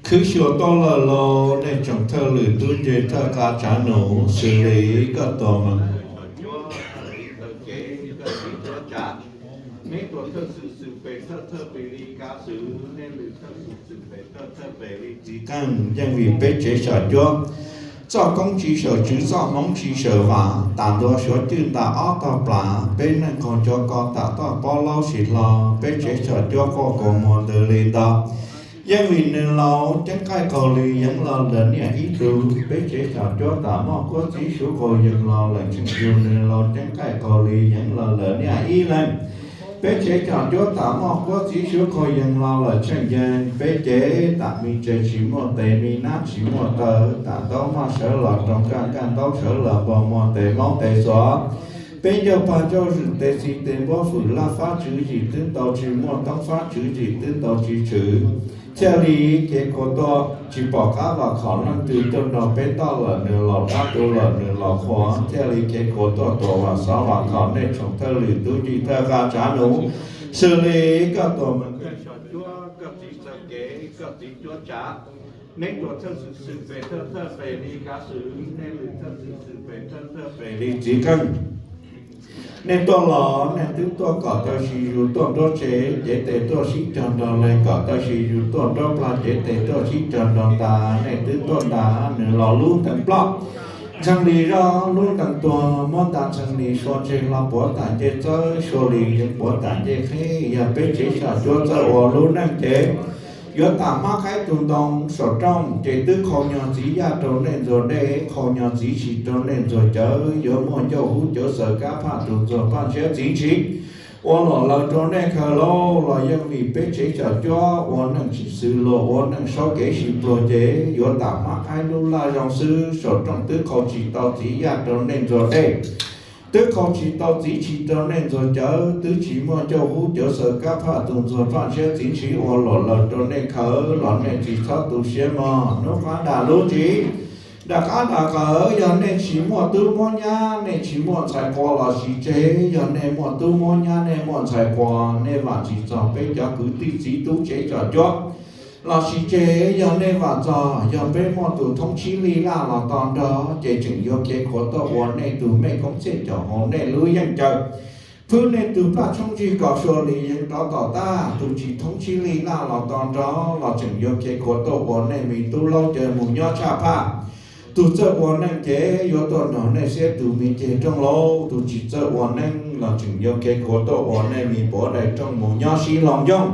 Khwv xyuas tuaj lawm los nej tsoom thawj lwm tub nce thawj qab tsav num, xws li koj tus mas txiv qeej, yeej vim peb tsev xyom cuab txoj koob tsis saum tswv, txoj hmoov tsis saum vam, tam ntua suav cwj ntas ob tog plas, peb neej qhov cov ko tam toj pob laub sis hlo, peb tsev xyom cuab quaj kua muag ntws li ntog. Yeej vim nws laus ceeb qaij qaug li yeev los lawm niaj ib tug, peb tsev xyom cuab tam moj kuab txiv suav qaug yees los lawm tsheej yug, nws laus ceeb qaij qaug li yeev los lawm niaj ib leeg. Peb tsev xyom cuab tam moj kuab txiv suav qaug yees los lawm tsheej yeeg, peb cev tam me ntses tsis muaj tes, me nab tsis muaj taw, tam ntaub maj sawv los rau nkaj, nkaj ntaub sawv los npog muag tes maub tes xuav. Peb ncauj pag ncauj zwm tes txi tes npuab fwm laj fab tswv yim twb ntaus tsis muaj, toob fab tswv yim twb ntaus tsis tshwm. Thiaj li kev khuav tuaj tsis pom qab vam khom, leej twg tuaj nrog peb ntoj lawm nws laus dab tu lawm nws laus qhuas, thiaj li kev khuav tuaj tuam vam xov vam khom nej tsoom thawj lwm tub nce thawj qab tsav num, xws li koj tus mas koj txiv txawj kev, koj txiv cuab tsav, neb tuam thawj xwm xwm pem thawj thawj pem li kav xwm, nej lwm thawj xwm xwm pem thawj thawj pem li txiv qeej. Nej tuaj los nej twb tuaj kom tawg sis yus tuaj nruab tsev, cev tes tuaj sib cog nrog leeg, kom tawg sis yus tuaj nruab plag, cev tes tuaj sib cog nrog ntas, nej twb tuaj ntas nws los lub ntees ploj, ntxhee li zoj lub ntees tuag, muab ntas ntxhee li sua, ntseg hlo puav tam ncej txawb, sua li yeev puav tam ncej qhib. Yog peb tsev xyom cuab txawj ua lub neej ces yuav tam hmab qaib tus ntoo saum rooj, ces twb qhau nyog txiv yaj rau nej ntxuag dej, qhau nyog txiv tshis rau nej ntxuag cawv, yuav muaj ncauj hub cawv xaws kab phaj tus ntxuag paj ntshiab txiv ntshis ua luam laws rau nej khaws lauj. Los yeej vim peb tsev xyom cuab ua neej tsis xws luag, ua neej saub kev sib pluag, ces yuav tam hmab qaib lub laj zoo xwb, saum rooj twb qhau tsis tau txiv yaj rau nej ntxuag dej, twb qhau tsis tau txiv tshis rau nej ntxuag cawv, twb tsis muaj ncauj hub cawv xaws kab phaj tus ntxuag paj ntshiab txiv ntshis ua luam laws rau nej khaws, los nej tsis txhob tu siab mog. Hnub qab nram lub ntsis, nram qab nram qawv, yog nej tsis muaj tub muaj nyab, nej tsis muaj ntxhais quas los sis tseg, yog nej muaj tub muaj nyab, nej muaj ntxhais quas, nej vam tsis txog peb cov kwv tij txiv tub tsev xyom cuab los sis tseg, yog nej vam txog, yog peb muaj tus thoob tsib lij laj los to nrog, ces tseem yuav kev khuav tuaj ua nej tus mej koob txhiaj caum hauv nej lub yeej caw, phwb nej tus plaj tshoob ntsig kom sua li yeev rov tom tag. Tus tsis thoob tsib lij laj los to nrog los tseem yuav kev khuav tuaj ua nej me tub laub caw mus nyob tshaj phaj. Tus txawj ua neej ces yuav tuaj nrog nej xiab tus me ceg rooj lauj. Tus tsis txawj ua neej los tseem yuav kev khuav tuaj ua nej me puav dai rooj mus nyob sib hloov yooj,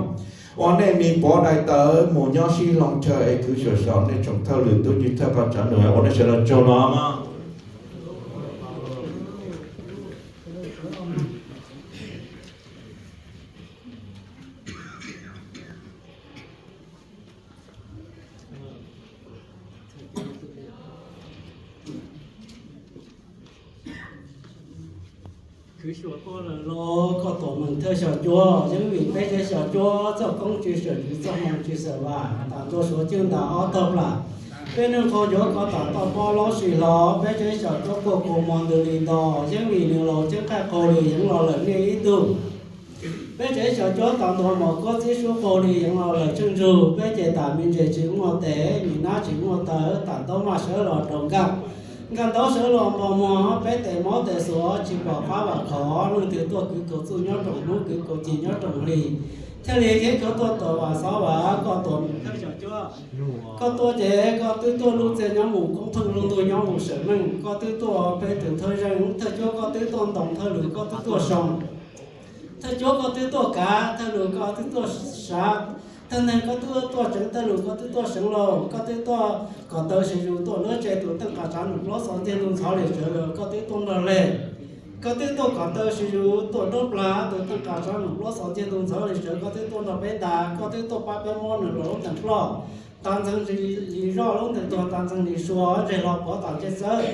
ua nej me puav dai tawv mus nyob sib hloov chaw. Es khwv xyuas xyuas nej tsoom thawj lwm tub nce thawj qab tsav num, ua nej sawv daws tsaug no. Khwv xyuas tuaj lawm los koj tus mas thawj xyom cuab, yeej vim peb tsev xyom cuab txoj koob tsis saum tswv, txoj hmoo tsis saum vam, tam ntua suav cwj ntas ob tog plam. Peb neej qhov yuav koj tam toj pob laub sis hlo, peb tsev xyom cuab quaj kua muag ntws li ntog, yeej vim nws laus ceeb qaij qaug li yeev los lawm niaj ib tug. Peb tsev xyom cuab tam ntua mos kuab txiv suab qaug li yeev los lawm tsheej tsug, peb ces tam me ntses tsis muaj tes, me nab tsis muaj taw, tam ntaub maj sawv los rau nkaj, nkaj ntaub sawv los npog muag, peb tes maub tes xuav tsis pom qab vam khov, leej twg tuaj kwv kaus txuj nyob rooj hnub, kwv kaus cig nyob rooj hli, thiaj li kev khuav tuaj tuam vam xov vam koj tus mas thawj xyom cuab. Koj tuaj ces koj twb tuaj lub txiaj nyob mus koob pheej, lub ntuj nyob mus sawm meej, koj twb tuaj peb tus thawj zeej thawj cuab, koj twb tuaj ntoos thawj lwm, koj twb tuaj soo thawj cuab, koj twb tuaj kav thawj lwm, koj twb tuaj sav thawj neeg, koj twb tuaj tseev thawj lwm, koj twb tuaj seev lauj, koj twb tuaj kom taw sis yus tuaj nruab tsev tus teej qas tsav num plaub xov ntiag ntuj ntxhov li sawv, koj twb tuaj nrog leeg. Koj twb tuaj kom taw sis yus tuaj nruab plag tus teej qas tsav num plaub xov ntiag ntuj ntxhov li sawv, koj twb tuaj nrog peb ntas, koj twb tuaj pab peb muab nws laus lub ntees ploj, tas ntxeev li zoj lub ntees tuag, tas ntxeev li sua, ntseg hlo puav tam ncej txawb,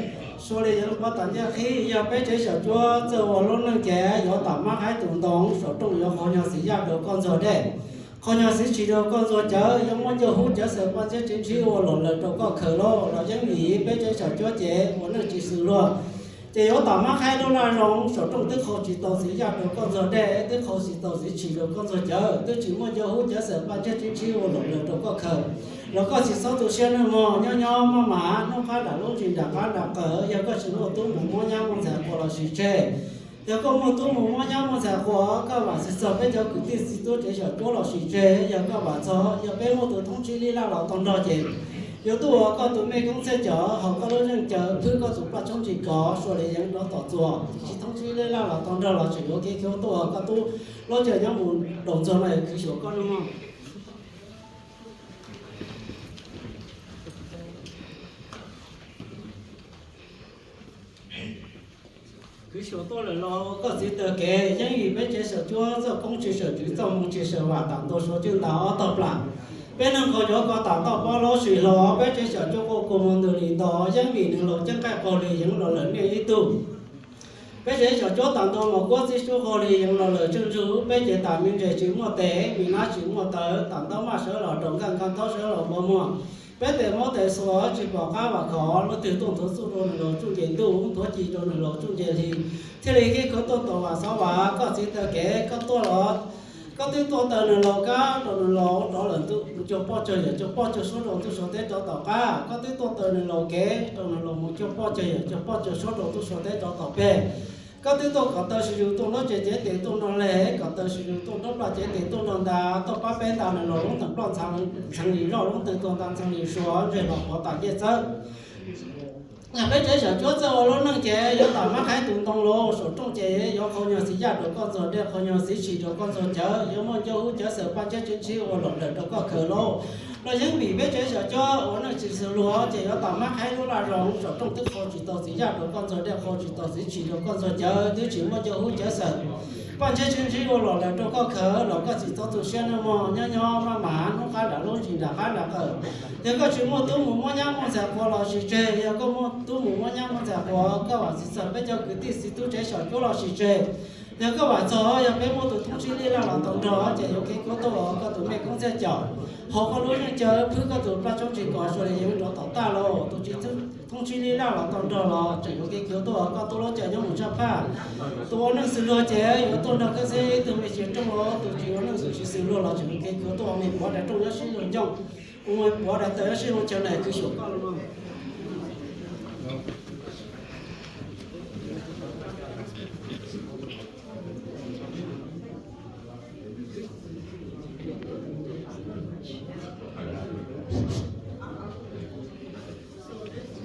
sua li yeev puav tam ncej qhib. Yog peb tsev xyom cuab txawj ua lub neej ces yuav tam hmab qaib tus ntoo saum rooj, yuav qhau nyog txiv yaj rau koj ntxuag dej, qhau nyog txiv tshis rau koj ntxuag cawv, yuav muab ncauj hub cawv xaws paj ntshiab tsis ntsib ua luam laws rau koj khaws lauj. Los yeej vim peb tsev xyom cuab ces ua neej tsis xws luag, Ces yuav tom mab qhaib lub laj zoo, saum rooj twb qhau tsis tau txiv yaj rau koj ntxuag dej, twb qhau tsis tau txiv tshis rau koj ntxuag cawv, twb tsis muaj ncauj hub cawv xawm paj ntshiab tsib ntsib ua luam lawm rau koj khaws. Los koj tsis txhob tu siab nawj mog, nyob nyob maj mam hnub qab nram lub ntsis nram qab nram qawm, yog koj tsis muaj tub mus muab nyab muaj ntxhais quas los sis tseg. Yog koj muaj tub mus muab nyab muaj ntxhais quas, koj vam txog txog peb cov kwv tij txiv tub tsev xyom cuab los sis tseg, yog koj vam txog, yog peb muaj tus thoob tsib lij laj los tau nrog ces yuav tuaj ua koj tus mej koob txhiaj cawv, haus koj lub zeej cawv, phwb koj tus plaj tshoob ntsis kov, sua li yeev rov tom txuas, tsis thoob tsib lij laj los tau nrog los tseem yuav kev khiav tuaj ua koj tub lub caij nyob mus daus ntxuag no es khwv xyuas koj lub mog. Khwv xyuas tuaj lawm los koj txiv taw kev, yeeb vim peb tsev xyom cuab txoj koob tsis sawm tswv txoj hmoo tsis sawm vam tam ntua suav cwj ntas ob tog plam. Peb neeg qhov yuav koj tam toj pob laub sim hlo, peb tsev xyom cuab quaj kua muag ntws li nto, yeeb vim nws laus ceeb qaij qaug li yeev los lawm niaj ib tug. Peb tsev xyom cuab tam ntua mos kuab txib sub qaug li yeev los lawm tsawj ntsug, peb cev tas me ntses tsis muaj tes, me nab tsis muaj taw, tam ntaub maj sawv los rau nkaj nkaj ntaub sawv los npau muag. Peb tes mob tes xuas tsis pom qab vam khov, leej twg tuaj nthuav txuj rau nws laus tsuj nce ntuj, nthuav ci rau nws laus tsuj nce hli, thiaj li kev khuav tuaj tau vam xov vam. Koj txiv taw kev, koj tuaj los, koj twb tuaj taw nws laus kab rau nws laus rov lawm ntuj, mus cuag poj cuag yawm cuag poj cuag suab rau ntuj suav teb rov tom qab. Koj twb tuaj taw nws laus kev rau nws laus mus cuag poj cuag yawm cuag poj cuag suab rau ntuj suav teb rov tom peg. Koj twb tuaj kom taw sis zus tuaj nraub ces cev tes tuaj nrog leg, kom taw sis zus tuaj nraub plaj cev tes tuaj nrog nta, tuaj pab peb nta nws laus lub ntees ploj ntxhee li zoj, lub ntees tuag nta ntxhee li sua, ntseg los pov tam ncej txawb. Yog peb tsev xyom cuab txawj ua lub neej ces yuav tom mab qhaib tus ntoo los saum rooj ces yuav qhau nyuag txiv yaj rau koj ntxuag dej, qhau nyuag txiv tshis rau koj ntxuag cawv, yuav muaj ncauj hub cawv xawm paj ntshiab tsib ntsib ua luam lawm rau koj khaws lauj. Los yeeb vim peb tsev xyom cuab ua neej tsis xws luag ces yuav tom mab qhaib lub laj zoo, saum rooj twb qhau tsis tau txiv yaj rau koj ntxuag dej, qhau tsis tau txiv tshis rau koj ntxuag cawv, twb tsis muaj ncauj hub cawv xawm paj ntshiab tsib ntsib ua luam lawm rau koj khaws. Los koj tsis txhob tu siab nawj mog, nyob nyob maj mam hnub qab nram lub ntsis nram qab nram qawm. Yog koj tsis muaj tub mus muab nyab muaj ntxhais quas los sis tseg, yog koj muaj tub mus muab nyab muaj ntxhais quas, koj vam txog peb cov kwv tij txiv tub tsev xyom cuab los sis tseg. Yog koj vam txog, yog peb muaj tus thoob tsib lij laj los tau nrog ces yuav kev khiav tuaj ua koj tus mej koob txhiaj cawv, haus koj lub zeej cawv, phwb koj tus plaj tshoob ntsis kov, sua li yeev rov tom taj lauj. Tus tsis thoob tsib lij laj los tau nrog los tseem yuav kev khiav tuaj ua koj tub lub caij nyob mus tshaj phaj. Tus ua neej xws luag ces yuav tuaj nrog koj xeb ib tug me ntsis rooj los, tus tsis ua neej tsis xws luag los tseem yuav kev khiav tuaj ua me puav daim rooj nyob sib luag ncooj, ua me puav daim tawv nyob sib luag chaw na, khwv xyuas koj lub mog.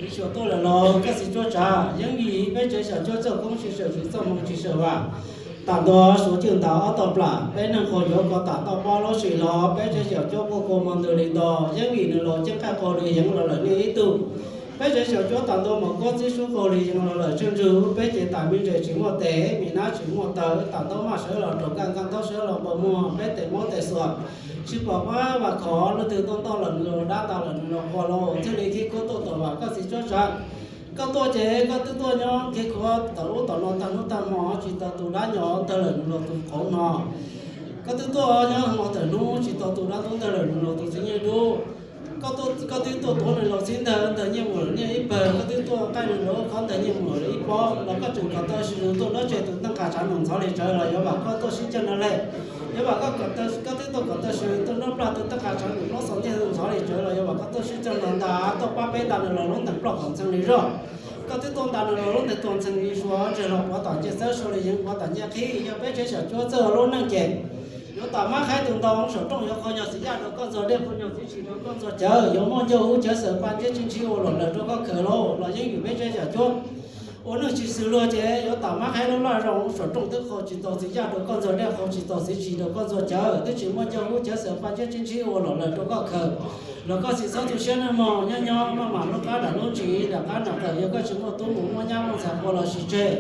Khwv xyuas tuaj lawm los koj txiv cuab tsav, yeeb vim peb tsev xyom cuab txoj koob tsis sawm tswv txoj hmoo tsis sawm vam tam ntua suav cwj ntas ob tog plam. Peb neeg qhua yuav koj tam toj pob laub sim hlo, peb tsev xyom cuab quaj kua muag ntws li nto, yeeb vim nws laus ceeb qaij qaug li yeev los lawm niaj ib tug. Peb tsev xyom cuab tam ntua mos kuab txib sub qaug li yeev los lawm tsawj ntsug, peb cev tas me ntses tsis muaj tes, me nab tsis muaj taw, tam ntaub maj sawv los rau nkaj nkaj ntaub sawv los npau muag, peb tes mob tes xuas tsis pom qab vam khov, leej twg tuaj ntoj lawm nws laus dab, nta lawm nws laus quas los thiaj li kev khuav tuaj tau vam koj txiv cuab tsav. Koj tuaj ces koj twb tuaj nyob kev khuav tawm ub tom no tag hnub tag hmo tsis tau tus dab nyob ntawg lawm nws laus tus qauv no. Koj twb tuaj nyob hmo tawm hnub tsis tau tus dab ntub ntawg lawm nws laus tus txiv nyiaj dub. Koj twb tuaj tuav nws laus txiv ntawg ntawg nyiaj mus lawm niaj ib pawg, koj twb tuaj qaij nws laus qhov ntawg nyiaj mus lawm ib pob, los koj tseem kom taw sis zus tuaj dab tse tus teej qas tsav nus ntxhov li tsawv los yuav vam koj tuaj sib cag no lawm. Yuav vam koj, koj twb tuaj kom taw sis zus tuaj nraub plaj tus teej qas tsav nus plaub xaus ntiag ntxhov li tsawv los yuav vam koj tuaj sib cag no nta, tuaj pab peb nta nws laus lub ntees ploj kom ntxhee li zoj. Koj twb tuaj nta nws laus lub ntees tuag ntxhee li sua, ntseg los pov tam ncej txawb, sua li yeev pov tam ncej qhib. Yog peb tsev xyom cuab txawj ua lub neej ces yuav tom mab qhaib tus ntoo saum rooj, yuav qhau nyuag txiv yaj rau koj ntxuag dej, qhau nyuag txiv tshis rau koj ntxuag cawv, yuav muaj ncauj hub cawv xawm paj ntshiab tsib ntsib ua luam lawm rau koj khaws lauj. Los yeeb vim peb tsev xyom cuab ua neej tsis xws luag ces yuav tom mab qhaib lub laj zoo, saum rooj twb qhau tsis tau txiv yaj rau koj ntxuag dej, qhau tsis tau txiv tshis rau koj ntxuag cawv, twb tsis muaj ncauj hub cawv xawm paj ntshiab tsib ntsib ua luam lawm rau koj khaws. Los koj tsis txhob tu siab nawj mog, nyob nyob maj mam hnub qab nram lub ntsis nram qab nram qawm, yog koj tsis muaj tub mus muab nyab muaj ntxhais quas los sis tseg.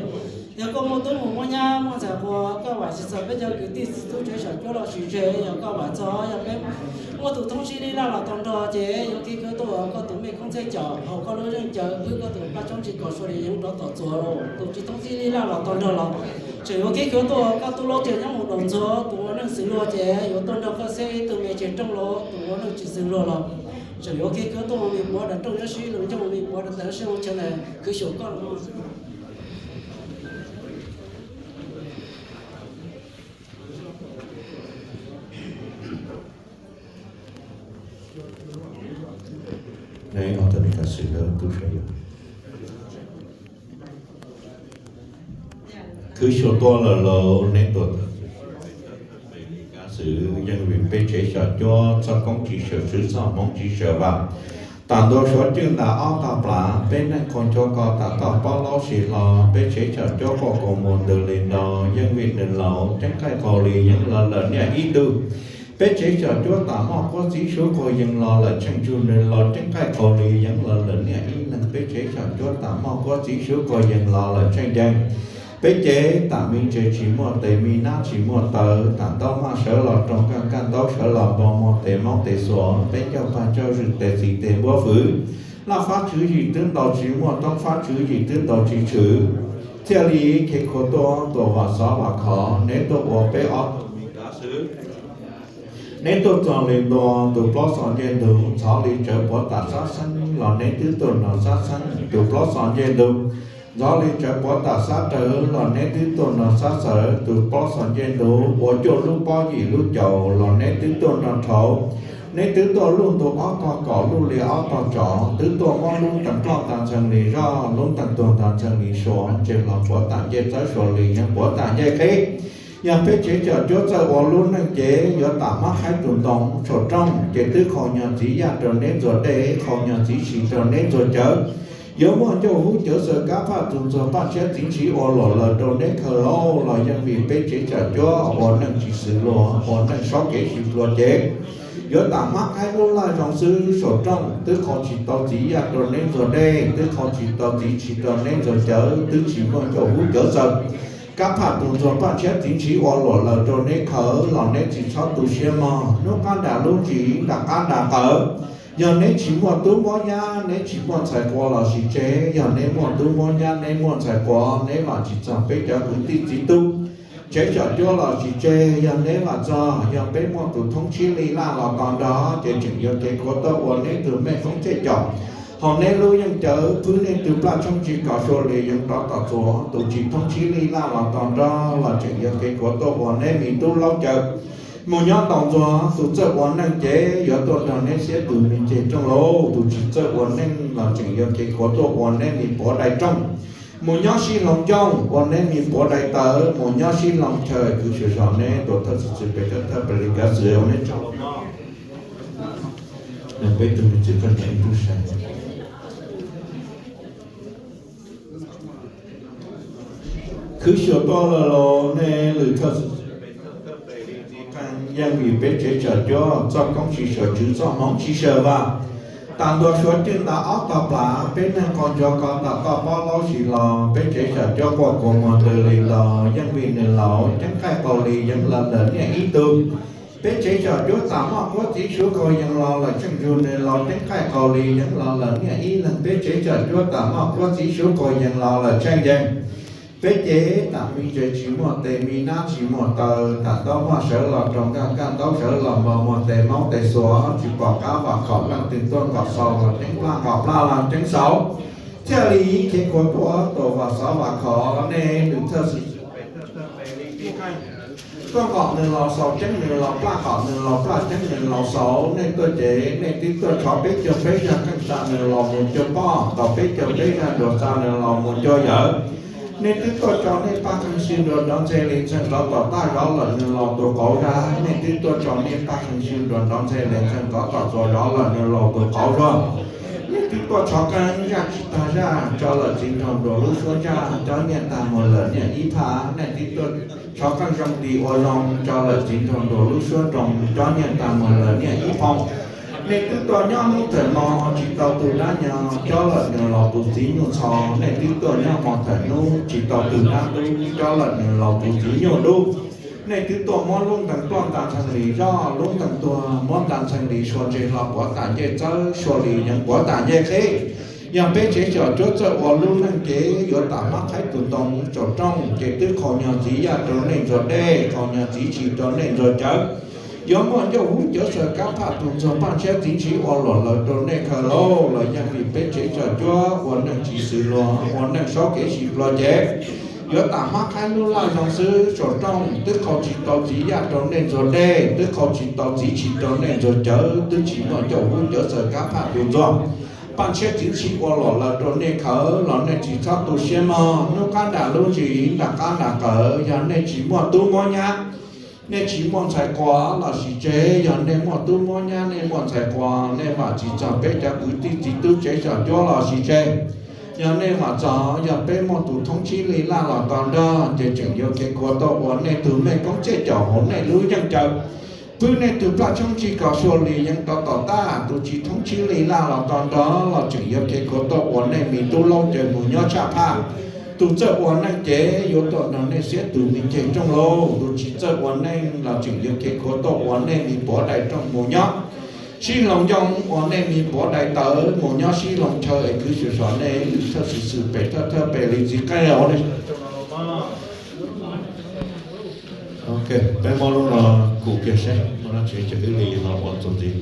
Yog koj muaj tub mus muab nyab muaj ntxhais quas, koj vam tsis txog peb cov kwv tij txiv tub tsev xyom cuab los sis tseg, yog koj vam txog, yog peb muaj tus thoob tsib lij laj los tau nrog ces yuav kev khiav tuaj ua koj tus mej koob txhiaj cawv, haus koj lub zeej cawv, phwb koj tus plaj tshoob ntsis kov, sua li yeev rov tom txuas lauj. Tus tsis thoob tsib lij laj los tau nrog los tseem yuav kev khiav tuaj ua koj tub lub caij nyob mus daus ntxuag. Tus ua neej xws luag ces yuav tuaj nrog koj xeb ib tug me ntsis rooj los, tus ua neej tsis xws luag los tseem yuav kev khiav tuaj ua me puav daim rooj nyob sib luag ncooj, ua me puav daim tawv nyob sib luag chaw na, khwv xyuas koj lub mog. Neb ob tug niam kav xwm, tub saib yog khwv xyuas tuaj lawm lauj, neb tuam thawj xwm, kav xwm, yeej vim peb tsev xyom cuab txoj koob tsis sawm, txoj hmoov tsis sawm vam, tam ntua suav cwj ntas ob tog plav, peb neeg qaug ncuav ko tam toj pob laub sis hlo, peb tsev xyom cuab quaj kaus muag ntws li ntau, yeej vim nws laus ceeb qaij qaus li yeev los lawm niaj ib tug. Peb tsev xyom cuab tam moj quab txib suab quag yees los lawm tsheej tsug, nws laus ceeb qaij qaus li yeev los lawm niaj ib leeg. Peb tsev xyom cuab tam moj quab txib suab quag yees los lawm tsheej yees. Peb cev tam me ntses tsis muaj tes, me nab tsis muaj taw, tam ntaub maj sawv los rau nkaj, nkaj ntaub sawv los npau, muag tes maub tes xuas, peb ncauj pag ncauj zwm, tes txiv tes npuab fwv. Laj fab tswv yim twb ntaus tsis muaj, toob fab tswv yim twb ntaus tsis tshwm, thiaj li khiav khuav tuaj tuam vam xov vam khov, neb tuaj ua peb ob tug niam kav xwm. Neb tuaj txog li ntua tus plaub xom ncej ntug, ntxhov li tsawv puav tam xab xeeb los neb twb tuaj nrog xab xeeb, tus plaub xom ncej ntug, ntxhov li tsawv puav tam xab rawv los neb twb tuaj nrog xab xawv, tus plaub xom ncej ntug ua cuaj lub pob yim lub caum los neb twb tuaj nrog rhauv. Neb twb tuaj luj ntu ob tog kaum, luj li ob tog tsov, twb tuaj muab lub ntees ploj tas ntxhee li zoj, lub ntees tuag tas ntxhee li sua, ntseg los puav tam ncej txawb, sua li yeev puav tam ncej qhib. Yog peb tsev xyom cuab txawj ua lub neej ces yuav tam mab qhaib tus ntoo saum rooj, ces twb qhau nyuag txiv yaj rau neb ntxuag dej, qhau nyuag txiv tshis rau neb ntxuag cawv. Yuav muaj ncauj hub cawv xaws kab phaj tus ntxuag paj tshiab txiv ntshiv ua luam laws rau neb khaws lauj, los yeej vim peb tsev xyom cuab ua neej tsis xws luag, ua neej saub kev tsis pluag ces yuav tam mab qhaib lub laj zoo xwb saum rooj, twb qhau tsis tau txiv yaj rau neb ntxuag dej, twb qhau tsis tau txiv tshis rau neb ntxuag cawv, twb tsis muaj ncauj hub cawv xaws kab phaj tus ntxuag paj tshiab txiv ntshiv ua luam laws rau neb khaws los neb tsis txhob tu siab mog. Hnub qab nram lub ntsis, nram qab nram qawv, yog neb tsis muaj tub muab nyab, neb tsis muaj ntxhais quav los sis tseg, yog neb muaj tub muab nyab, neb muaj ntxhais quav, neb vam tsis txog peb cov kwv tij txiv tub tsev xyom cuab los sis tseg, yog neb vam txog, yog peb muaj tus thoob tsib li laj los tos nrog, ces tseem yuav kev khuav tuaj ua neb tug mej foob thej caum, haus neb lub yeej cawv, phwb neb tug plaj tshoob tsis kom sua li yeev rov tom txuas, tus tsis thoob tsib li laj los tos nrog los tseem yuav kev khuav tuaj ua neb me tub laub cawv. Mus nyob ntaus ntxuag, tus txawj ua neej ces yuav tuaj nrog neb xiab tus me ceg rooj lauj, tus tsis txawj ua neej los tseem yuav kev khuav tuaj ua neb me puav dai rooj. Mus nyob sib hloov ncauj ua neb me puav dai tawv, mus nyob sib hloov chaw kwv xyuas zos neb tuam thawj xwm txwv pem thawj thawj pem li kav xwm ua neb tsaug. Peb tug me txiv qaj niam ib tug sai khwv xyuas tuaj lawm lauj, nej lwm thawj xwm txwv pem thawj thawj pem li txiv qeej, yeej vim peb tsev xyom cuab txoj koob tsis sawm, tswv txoj hmoov tsis sawm vam. Tam ntua suav cwj ntas ob tog plav, peb neeg qaug ncuav ko tam toj pob laub sis los, peb tsev xyom cuab quaj kua muag ntws li ntau, yeej vim nws laus ceeb qaij qaus li yeev los lawm niaj ib tug. Peb tsev xyom cuab tam moj quab txiv suav qaug yees los lawm tsheej tsug, nws laus ceeb qaij qaus li yeev los lawm niaj ib leeg. Peb tsev xyom cuab tam moj quab txiv suav qaug yees los lawm tsheej yees. Peb cev tam me ntses tsis muaj tes, me nab tsis muaj taw, tam ntaub maj sawv los rau nkaj, nkaj ntaub sawv los npau, muag tes maub tes xuas tsis pom qab, vam khom leej twg tuaj nkaum xaus los ceeb plaj, nkaum plaj los ceeb xaus, thiaj li khiav khuav tuaj tuam vam xov vam khov. Nej lwm thawj xwm txwv pem thawj thawj pem li txiv qeej, tuaj nkaum nws laus xaus ceeb nws laus, plaj nkaum nws laus plaj ceeb nws laus xaus. Nej tuaj ces nej twb tuaj tshov peb caug peb zaj qeej xa nws laus mus cuag poj, ntaus peb caug peb zaj nruas xa nws laus mus cuag yawm. Nej twb tuaj tso nej paj qeeg sib nruas nrov ntxhe li ntxhee rov tom taj, zov lawm nws laus tus qauv zaj. Nej twb tuaj tso nej paj qeeg sib nruas nrov ntxhe li ntxhee rov tom txuas, zov lawm nws laus tus qauv zog. Nej twb tuaj tshov qeej zaj tsis tag zaj, tso lawm txiv nraug nruas lub suab ntsaj, cob nyiaj tag mus lawm niaj ib phaj. Nej twb tuaj tshov qeej zoo ti ua zoo, tso lawm txiv nraug nruas lub suab nroo, cob nyiaj tag mus lawm niaj ib phoo. Nej twb tuaj nyob hnub thawm no tsis tau tus dab nyo, cob lawm nws laus tus txiv nyuj txho. Nej twb tuaj nyob hmo thawm hnub tsis tau tus dab tub, cob lawm nws laus tus txiv nyuj dub. Nej twb tuaj muab lub ntees ploj nta ntxhee li zoj, lub ntees tuag muab nta ntxhee li sua, ntseg hlo puav tam ncej txawb, sua li yeev puav tam ncej qhib. Yog peb tsev xyom cuab txawj ua lub neej ces yuav tam mab qhaib tus ntoo tsaus rooj, ces twb qhau nyuag txiv yaj rau nej ntxuag dej, qhau nyuag txiv tshis rau nej ntxuag cawv. Yuav muaj ncauj hub cawv xaws kab phaj tus ntxuag paj ntshiab txiv ntshiv ua luam laws rau nej khaws lauj, los yeej vim peb tsev xyom cuab ua neej tsis xws luag, ua neej saub kev tsis pluag ces Yuav tam hmab qhaib lub laj zoo xwb saum rooj, twb qhau tsis tau txiv yaj rau nej ntxuag dej, twb qhau tsis tau txiv tshis rau nej ntxuag cawv, twb tsis muaj ncauj hub cawv txawv kab phaj tus ntxuag. Paj ntshiab txiv ntxhi ua luam lawm rau nej khawv los nej tsis txhob tu siab mog. Hnub qab nram lub ntsis nram qab nram qawv, yog nej tsis muaj tub muaj nyab, nej tsis muaj ntxhais quas los sis tseg. Yog nej muaj tub muaj nyab, nej muaj ntxhais quas, nej vam tsis txog peb cov kwv tij txiv tub tsev xyom cuab los sis tseg. Yog nej vam txog, yog peb muaj tus thoob tsib li laj los tau nrog, ces tseem yuav khiav khuav tuaj ua nej tug mej koob txiaj caum hauv nej lub yeej caw, pwb nej tug plaj tshoob tsib kom suav li yeej rov tom tag. Tus tsis thoob tsib li laj los tau nrog los tseem yuav khiav khuav tuaj ua nej me tub laub caw mus nyob tshaj phaj. Tus txawj ua neej ces yuav tuaj nrog nej xiab tus me ceg rooj lauj. Tus tsis txawj ua neej los tseem yuav khiav khuav tuaj ua nej me puav dais rooj mus nyob sib hloov ncoo, ua nej me puav dais tawv mus nyob sib hloov chaw es khwv xyuas xyuas nej lwm thawj xwm xwm pem thawj thawj pem li txiv qeej os. Ok, peb muab lub no kuv kiag seb muaj dab tsi ces wb li no ua txuas ntxiv.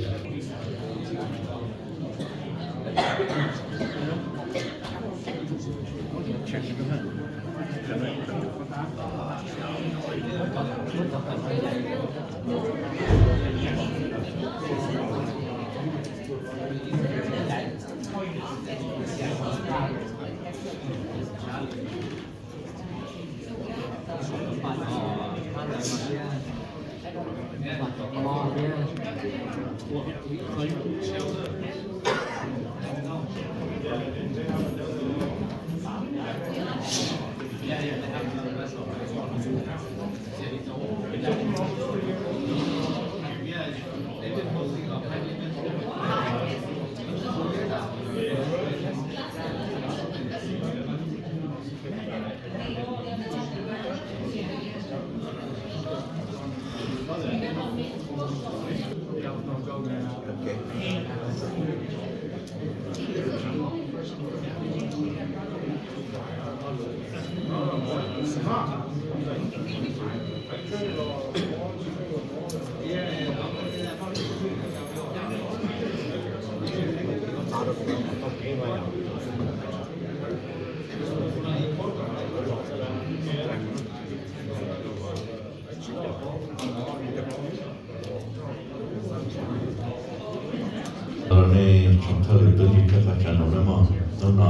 Nej tsoom thawj lwm tub ncig thawj qhov tsav num nawb mog. Hnub no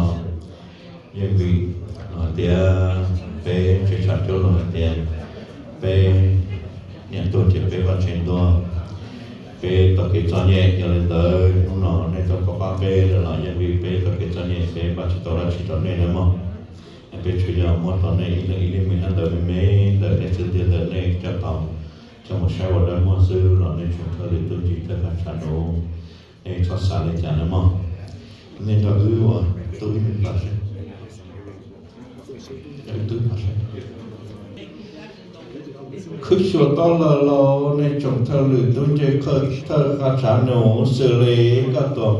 yeej vim hais tias peb tsev tshav cuab los hais tias peb niam tuag ces peb vaj tsev tuag, peb tau kev txom nyem. Yog li ntawd hnub no nej tuaj pab peb lawm los yeej vim peb tau kev txom nyem, peb npaj tsis tau dab tsi rau nej nawb mog. Peb tsuas yog muab rau nej ib leeg ib leeg me ntawd me me ntawm nej txwv ntiag ntawm nej coj tau coj mus saib ua dawb muag xwb los nej tsoom thawj lwm tub ncig thawj qhov tsav num, nej txhob xav li cas nawb mog. Nej nrog wb ua tub ib me ntsis seb. Khwv xyuas tau lawm los nej tsoom thawj lwm tub ncig thawj qhov tsav num xws li koj tuam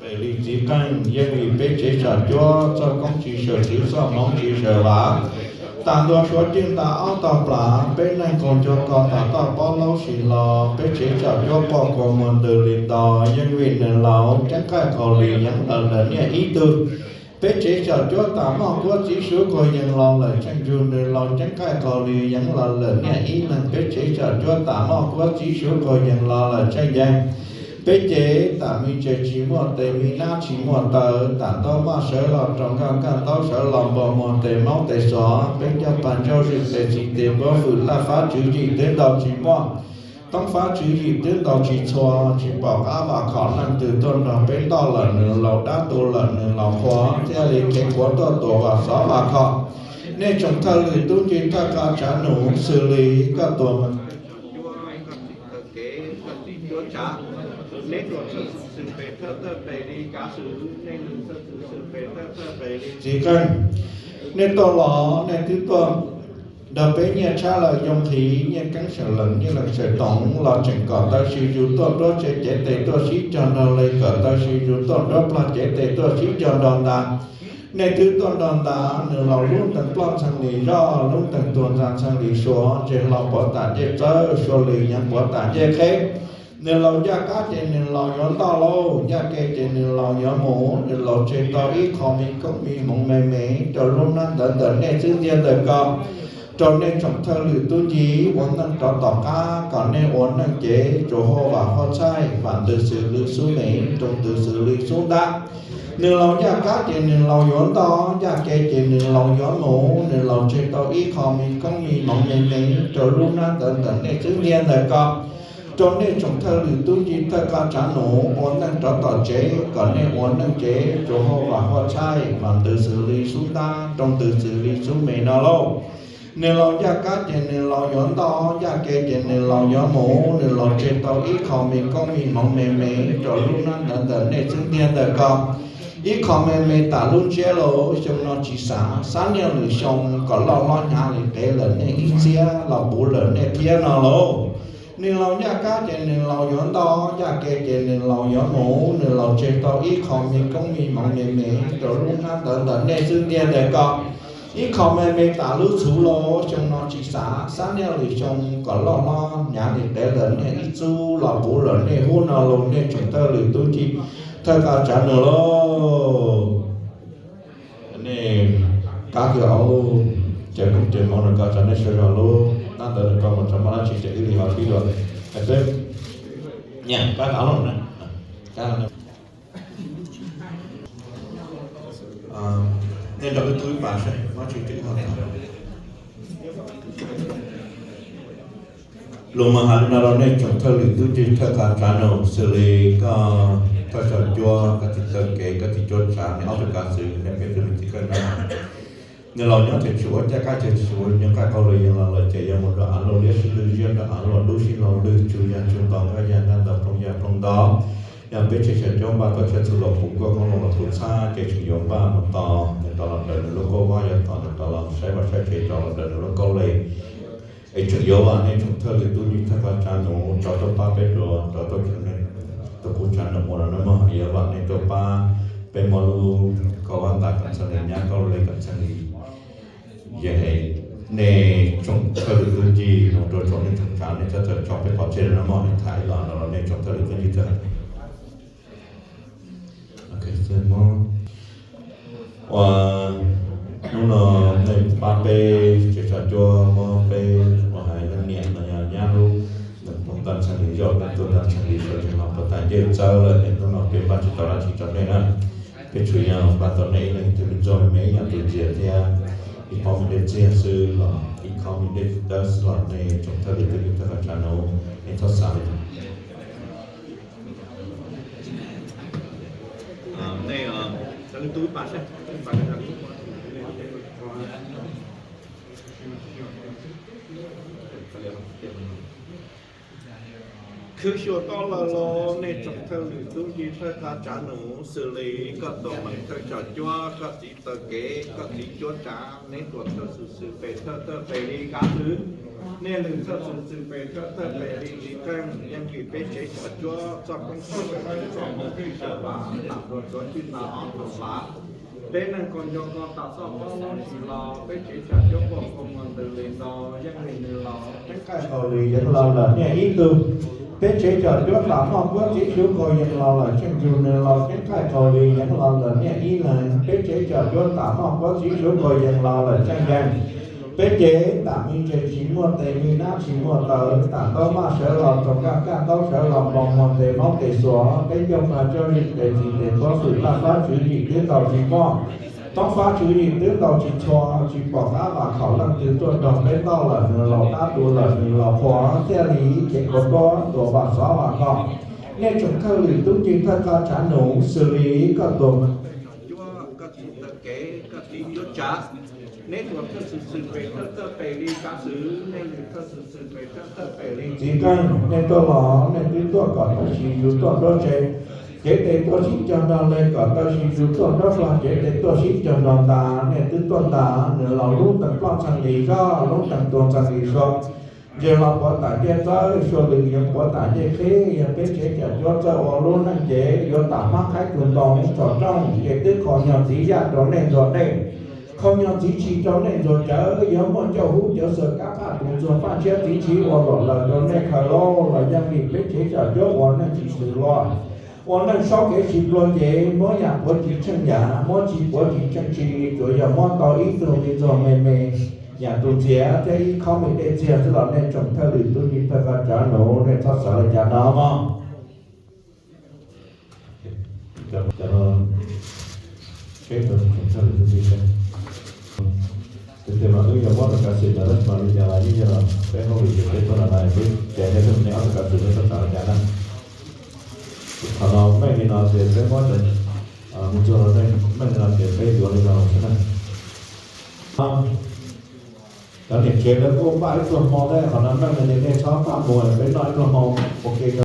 pem li txiv qeej, yeej vim peb tsev tshav cuab txoj koob tsis sawm txwv txoj hmoov tsis sawm vam, tas ntua suav cwj tas aub tog plas, peb neeg qaug nco ko tas toj pob laub sis los peb tsev tshav cuab poj kua muag ntws li ntau, yeej vim nws laus ceeb qaij qaug li yeev lawm lawm niaj ib tug. Peb tsev tshav cuab tas moj kuab txiv suav kuag yees los lawm tsheej yug, nws laus ceeb qaij qaug li yeev los lawm niaj ib leeg. Peb tsev tshav cuab tas moj kuab txiv suav kuag yees los lawm tsheej yees. Peb cev tas me ntses tsis muaj tes, me nab tsis muaj taw, tas ntaub maj sawv los rau nkaj, nkaj ntaub sawv los npog muag tes maub tes xov. Peb coj pag ntsaub zwm tes txiv tes npuab fwm, laj fab tswv yim twb ntaus tsis muaj, toob fab tswv yim twb ntaus tsis txhua, tsis pom qab vam khom leej twg tuaj nrog peb ntoj lawm nws laus dab tu lawm nws laus qhuav, thiaj li khiav khuav tuaj tuam vam xov vam khom. Nej tsoom thawj lwm tub ncig thawj qhov tsav num xws li koj tuam txiv qeej, nej tuaj los nej twb tuaj nrog peb nyiaj tshab lawm yoo nqhis, nyiaj keeb sawm lees nyiaj lees sawm toom los tseem kom tawm sis yus tuaj nruab tse cev tes tuaj sib cog nrog li, kom tawm sis yus tuaj nruab plag cev tes tuaj sib cog nrog ntas. Nej twb tuaj nrog ntas, nws laus lub ntees ploj ntxhee li zoj, lub ntees tuag ntxa ntxhee li suav, ntseg hlo puav tam ncej txawb, suav li yeev puav tam ncej qheb. Nws laus ncaj qab ces nws laus yuav ntoj lauj, ncaj ke ces nws laus yuav mus, nws laus tseg tau ib qho me koob me hmoov me me rau lub hnab ntawv ntawm nej xwb ntiag ntawm ko, rau nej tsoom thawj lwm tub nci ua neej rov tom qab kom nej ua neej cev tsuas huaj vam huaj tshaij, vam ntws xws lwm xub me, roo ntws xws lwm xub ntab. Nws laus ncaj qab ces nws laus yuav ntoj, ncaj ke ces nws laus yuav mus, nws laus tseg tau ib qho me koob me hmoov me me rau lub hnab ntawv ntawm nej xwb ntiag ntawm ko, rau nej tsoom thawj lwm tub nci thawj qab tsav nus ua neej rov tom tsev kom nej ua neej cev tsuas huaj vam huaj tshaij, vam ntws xws lwm xub ntab, roo ntws xws lwm xub me no lauj. Nws laus ncaj qab ces nws laus yuav ntoj, ncaj ke ces nws laus yuav mus, nws laus tseg tau ib qho me koob me hmoov me me rau lub hnab ntawv ntawm nej xwb ntiag ntawm ko. Ib qho me me tas lub ntsiab lauj, xyoo no tsis xav, xav niaj lwm xyoo kom loj hlob hnyav li qev lawm nej ib txhiab los puv lawm nej thiab no lauj. Nws laus ncaj qab ces nws laus yuav ntoj, ncaj ke ces nws laus yuav mus, nws laus tseg tau ib qho me koob me hmoov me me rau lub hnab ntawv ntawm nej xwb ntiag ntawm ko. Ib qho me me tas lub txhuv lauj, xyoo no tsis xav, xav niaj lwm xyoo kom loj hlob hnyav li qev lawm nej ib txub los puv lawm nej hub no lauj, nej tsoom thawj lwm tub nci thawj qab tsav nus lauj. Nej qab kiag ob lub cawv koob cawv hmoov rau ko, tso nej sawv zog lub hnab ntawv rau ko mus, tso maj dab tsi ces wb li ho pib dua. Peb, nyam qab av loj na. Nej nrog wb tub ib pas saib, maj dab tsi wb ho tau. Lus mas hais li no rau nej tsoom thawj lwm tub nci thawj qab tsav nus, xws li koj thawj xyom cuab, koj txiv taw kev, koj txiv cuab tsav, nej ob tug kav xwm, nej peb tug me txiv koj nyob. Nws laus nyob ces tsis ua ncaj qab, ces tsis ua nyob qab, qau lus yees los lawm ces yuav mus rau av luaj liab sib lwj, ziab rau av luaj dub sib laug lwj, tsuj yag tsuj ntoo, nkaj yag nkaj ntoo, plooj yag plooj ntoo. Yog peb tsev xyom cuab npaj tau tshiab txhu los puv, kuaj qoob loo los puv txhab, ces tseem yuav npaj mus tos nws rov los daws nws lub kauj vab, yuav tos nws rov los saib vaj saib tsev, rov los daws nws lub kauj les. Es tseem yuav vam nej tsoom thawj lwm tub nci thawj qab tsav nus rov tuaj pab peb dua, rov tuaj, tus kuv tsav nus ua no na mog, yuav vam nej tuaj pab peb muab lub kauj vab ntais kom txhaj li nyab, kauj les kom txhaj li yees. Nej tsoom thawj lwm tub nci los rau tsoom neej tsoom tsav, nej txhob txawm tso peb pov tseg no mog, nej tham ib los no los nej tsoom thawj lwm tub nci thawj. Ua hnub no nej pab peb tsev xyom cuab, muab peb ua hais leej niam no yog nyab lub, nws poob tag nrho li zoj, nws tuag tag nrho li zog, tseem los puag ta ncej txawb lawm, es hnub no peb npaj tsis tau dab tsi rau nej na. Peb tsuas yog npaj tau nej ib leeg ib tug me ntxuag me me ib yam tus ntxias thiab ib pob me dej txiag xwb los ib khob me dej txiag tawb xwb los nej tsoom thawj lwm tub nci thawj qab tsav nus, nej txhob xav li. Khwv xyuas tau lawm los nej tsoom thawj lwm tub nci thawj qab tsav nus, xws li koj tus me thawj xyom cuab, koj txiv taw kev, koj txiv cuab tsav, neb tuam thawj xwm xwm pem thawj thawj pem li kav xwm, nej lwm thawj xwm xwm pem thawj thawj pem li txiv qeej, yeej vim peb tsev xyom cuab txoj koob txoj loo txoj hmoov txoj vam tam nrua tsuav txij tas ob tog lav. Peb neeg koo nco koo tas txoj koob tsis los, peb tsev xyom cuab puag koo muag ntws li ntau, yeej vim nws laus ceeb qhaij qaus lis yeev los lawm niaj ib tug. Peb tsev xyom cuab tam muaj puab txiv xyuv qaus yees los lawm tsheej yug, nws laus ceeb qhaij qaus lis yeev los lawm niaj ib leeg. Peb tsev xyom cuab tam muaj puab txiv xyuv qaus yees los lawm tsheej yeeg. Peb cev tam me ntses tsis muaj tes, me nab tsis muaj taw, tam ntaub maj sawv los rau kaj, kaj ntaub sawv los npoo, muag tes hmoob tes xuas, peb ncauj pag tsob yim tes txiv tes tuab xwm, laj fab tswv yim twb ntaus tsis muaj, toob fab tswv yim twb ntaus tsis txhua, tsis pom qab vam khom leej twg tuaj nrog peb toj lawm, nws laus dab tu lawm, nws laus qhuas thiaj li cev khuav tuab tuas vam xov vam khom. Nej tsoom thawj lwm tub nci thawj qab tsav nus, xws li koj tuam cuab, koj txiv taw kev, koj txiv cuab tsav, neb tuam thawj xwm xwm pem thawj thawj pem li kav xwm, nej lwm thawj xwm xwm pem thawj thawj pem li txiv qeej. Nej tuaj los nej twb tuaj kom tawg si yus tuaj nruab tsev, cev tes tuaj sib cog nrog le kom tawg si yus tuaj nruab hlo, cev tes tuaj sib cog nrog ntas, nej twb tuaj ntas. Nws laus lub ntees ploj txheej li zoj, lub ntees tuag txheej li sua, ntses los puag tam ncej txawb, sua lwm yeev puag tam ncej qhib. Yog peb tsev xyom cuab txawj ua lub neej ces yuav tam hmab qhaib tus ntoo tsom rooj, ces twb kho nyog txiv yaj rau nej ntxuag dej. Khaus nyo txiv tshis rau nej ntxuag tsawv, yuav muaj ncauj hub cawv xaws kab phaj tus ntxuag paj ntshiab txiv ntshiv ua luam laws rau nej khaws lauj. Los yog li peb tsev cov cuab ua neej tsis swm los, ua neej saub kev tsis pluag ces muab yam puav tsis tsheej yam, muab tsis puav tsis tsheej tsis, tsuas yog muab tau ib tug me ntxuag me me, yam tus txiav thiab ib khob me dej txiag xwb los nej tsoom thawj lwm tub tsis thawj koj tsav nus nej txhob xav li cas no mog. Cov no, peb tsoom thawj lwm tub tsis, tes tes mas wb yuav muab rau kav xwm ntawd tab sis mas li cas los yeej yog peb hauj lwm ces peb tuaj no na, peb ces nej ob tug kav xwm nej txhob xav li cas na. Qhov no meej li no ces peb muab cov mus txog meej li no ces peb yuav li no xwb na. Cov niam tsev lawv kuj npaj ib pluag hmo thiab, qhov no meej li ces nej txhob npaj mus, peb noj ib pluag hmo ua ke rau